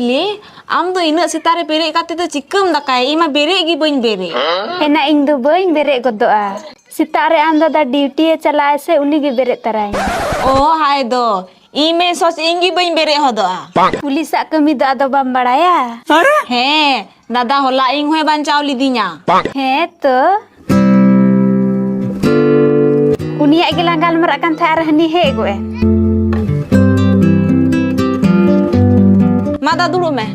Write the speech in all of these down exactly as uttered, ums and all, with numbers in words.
ᱞᱮ, ᱟᱢ ᱫᱚ ᱤᱱᱟᱹᱜ ᱥᱮᱛᱟᱜ ᱨᱮ ᱵᱮᱨᱮᱫ ᱠᱟᱛᱮ ᱫᱚ ᱪᱤᱠᱟᱹᱢ ᱫᱟᱠᱟᱭᱟ? ᱤᱧ ᱢᱟ ᱵᱮᱨᱮᱫ ᱜᱮ ᱵᱟᱹᱧ ᱵᱮᱨᱮᱫ᱾ ᱮᱱᱟ, ᱤᱧ ᱫᱚ ᱵᱟᱹᱧ ᱵᱮᱨᱮᱫ ᱜᱚᱫᱚᱜᱼᱟ᱾ ᱥᱮᱛᱟᱜ ᱨᱮ ᱟᱢ ᱫᱟᱫᱟ ᱰᱤᱭᱩᱴᱤ ᱮ ᱪᱟᱞᱟᱜᱼᱟ ᱥᱮ, ᱩᱱᱤ ᱜᱮ ᱵᱮᱨᱮᱫ ᱛᱟᱨᱟᱭᱤᱧ᱾ ᱚ, ᱦᱟᱭ ᱫᱚ, ᱤᱧ ᱢᱮ ᱥᱚᱪ ᱤᱧ ᱜᱮ ᱵᱟᱹᱧ ᱵᱮᱨᱮᱫ ᱦᱚᱫᱚᱜᱼᱟ᱾ ᱯᱩᱞᱤᱥᱟᱜ ᱠᱟᱹᱢᱤ ᱫᱚ ᱟᱫᱚ ᱵᱟᱢ ᱵᱟᱲᱟᱭᱟ? ᱦᱮᱸ, ᱫᱟᱫᱟ ᱦᱚᱞᱟ ᱤᱧ ᱦᱚᱸᱭ ᱵᱟᱧᱪᱟᱣ ᱞᱤᱫᱤᱧᱟ᱾ ᱦᱮᱸ ᱛᱚ᱾ ᱩᱱᱤᱭᱟᱜ ᱜᱮᱞᱟᱝ ᱜᱟᱞᱢᱟᱨᱟᱜ ᱠᱟᱱ ᱛᱟᱦᱮᱸᱫ ᱟᱨ ᱦᱟᱹᱱᱤ ᱦᱮᱡ ᱜᱚᱫ ᱮᱱ᱾ ᱢᱟ ᱫᱟ, ᱫᱩᱲᱩᱵ ᱢᱮ᱾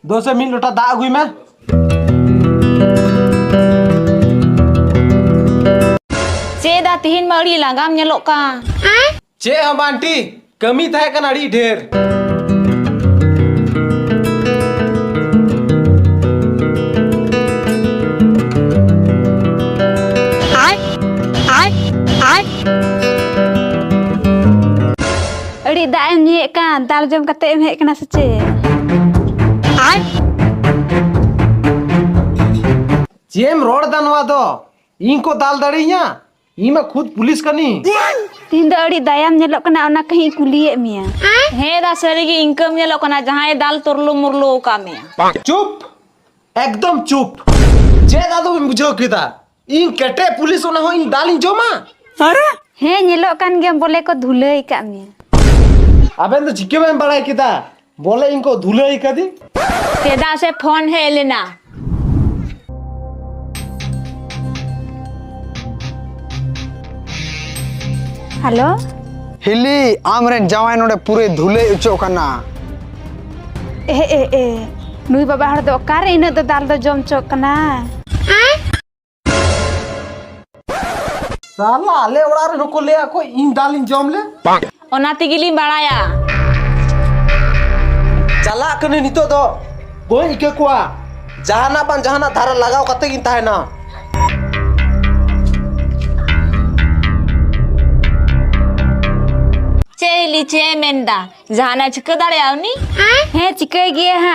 ᱫᱩᱥᱮ ᱢᱤᱫ ᱞᱚᱴᱟ ᱫᱟᱜ ᱟᱹᱜᱩᱭ ᱢᱮ᱾ ᱪᱮᱫ ᱫᱟ, ᱛᱤᱦᱤᱧ ᱢᱟ ᱟᱹᱰᱤ ᱞᱟᱸᱜᱟᱢ ᱧᱮᱞᱚᱜ ᱠᱟᱱ᱾ ᱪᱮᱫ ᱦᱚᱸ ᱵᱟᱝ ᱟᱱᱴᱤ, ᱠᱟᱹᱢᱤ ᱛᱟᱦᱮᱸ ᱠᱟᱱᱟ ᱟᱹᱰᱤ ᱰᱷᱮᱨ᱾ ᱟᱹᱰᱤ ᱫᱟᱜ ᱮᱢ ᱧᱩᱭᱮᱫ ᱠᱟᱱ, ᱫᱟᱞ ᱡᱚᱢ ᱠᱟᱛᱮ ᱮᱢ ᱦᱮᱡ ᱠᱟᱱᱟ ᱥᱮ ᱪᱮᱫ? ᱪᱮᱫ ᱮᱢ ᱨᱚᱲ ᱮᱫᱟ ᱱᱚᱣᱟ ᱫᱚ? ᱤᱧ ᱠᱚ ᱫᱟᱞ ᱫᱟᱲᱮᱭᱟᱹᱧᱟ? ᱤᱧ ᱢᱟ ᱠᱷᱩᱫ ᱯᱩᱞᱤᱥ ᱠᱟᱹᱱᱟᱹᱧ᱾ ᱛᱤᱦᱤᱧ ᱫᱚ ᱟᱹᱰᱤ ᱫᱟᱭᱟᱢ ᱧᱮᱞᱚᱜ ᱠᱟᱱᱟ, ᱚᱱᱟ ᱠᱟᱹᱦᱤᱧ ᱠᱩᱞᱤᱭᱮᱫ ᱢᱮᱭᱟ᱾ ᱦᱮᱸ ᱫᱟ, ᱥᱟᱹᱨᱤᱜᱮ ᱤᱱᱠᱟᱹᱢ ᱧᱮᱞᱚᱜ ᱠᱟᱱᱟ, ᱡᱟᱦᱟᱸᱭ ᱫᱟᱞ ᱛᱚᱨᱞᱚ ᱢᱚᱨᱞᱚ ᱟᱠᱟᱫ ᱢᱮᱭᱟ᱾ ᱪᱩᱯ, ᱮᱠᱫᱚᱢ ᱪᱩᱯ᱾ ᱪᱮᱫ ᱟᱫᱚ ᱵᱟᱹᱧ ᱵᱩᱡᱷᱟᱹᱣ ᱠᱮᱫᱟ? ᱤᱧ ᱠᱮᱴᱮᱡ ᱯᱩᱞᱤᱥ, ᱚᱱᱟ ᱦᱚᱸ ᱤᱧ ᱫᱟᱞ ᱤᱧ ᱡᱚᱢᱟ? ᱦᱮᱸ, ᱧᱮᱞᱚᱜ ᱠᱟᱱ ᱜᱮᱭᱟᱢ ᱵᱚᱞᱮ ᱠᱚ ᱫᱷᱩᱞᱟᱹᱭ ᱟᱠᱟᱫ ᱢᱮᱭᱟ᱾ ᱟᱵᱮᱱ ᱫᱚ ᱪᱤᱠᱟᱹ ᱵᱮᱱ ᱵᱟᱲᱟᱭ ᱠᱮᱫᱟ? ᱵᱚᱞᱮ ᱤᱧ ᱠᱚ ᱫᱷᱩᱞᱟᱹᱭ ᱠᱟᱫᱤᱧ? ᱪᱮᱫᱟᱜ ᱥᱮ ᱯᱷᱳᱱ ᱦᱮᱡ ᱞᱮᱱᱟ᱾ ᱦᱮᱞᱳ? ᱦᱤᱞᱤ, ᱟᱢᱨᱮᱱ ᱡᱟᱶᱟᱭ ᱱᱚᱰᱮ ᱯᱩᱨᱟᱹᱭ ᱫᱷᱩᱞᱟᱹᱭ ᱚᱪᱚᱜ ᱠᱟᱱᱟ᱾ ᱮ, ᱮ, ᱮ, ᱱᱩᱭ ᱵᱟᱵᱟ ᱦᱚᱲ ᱫᱚ ᱚᱠᱟᱨᱮ ᱤᱱᱟᱹᱜ ᱫᱚ ᱫᱟᱞ ᱫᱚ ᱡᱚᱢ ᱪᱚᱜ ᱠᱟᱱᱟ? ᱥᱟᱞᱟ, ᱟᱞᱮ ᱚᱲᱟᱜ ᱨᱮ ᱱᱩᱠᱩ ᱞᱟᱹᱭᱟ ᱠᱚ ᱤᱧ ᱫᱟᱞ ᱤᱧ ᱡᱚᱢ ᱞᱮ᱾ ᱚᱱᱟ ᱛᱮᱜᱮ ᱞᱤᱧ ᱵᱟᱲᱟᱭᱟ᱾ ᱪᱟᱞᱟᱜ ᱠᱟᱹᱱᱟᱹᱧ ᱱᱤᱛᱚᱜ ᱫᱚ᱾ ᱵᱟᱹᱧ ᱤᱠᱟᱹ ᱠᱚᱣᱟ᱾ ᱡᱟᱦᱟᱱᱟᱜ ᱵᱟᱝ ᱡᱟᱦᱟᱱᱟᱜ ᱫᱷᱟᱨᱟ ᱞᱟᱜᱟᱣ ᱠᱟᱛᱮ ᱜᱤᱧ ᱛᱟᱦᱮᱱᱟ᱾ ᱪᱮᱫ ᱦᱤᱞᱤ, ᱪᱮᱫ ᱮ ᱢᱮᱱᱫᱟ? ᱡᱟᱦᱟᱱᱟᱜ ᱪᱤᱠᱟᱹ ᱫᱟᱲᱮᱭᱟᱜᱼᱟ ᱩᱱᱤ? ᱦᱮᱸ, ᱪᱤᱠᱟᱹᱭ ᱜᱮᱭᱟ ᱦᱟᱸᱜ᱾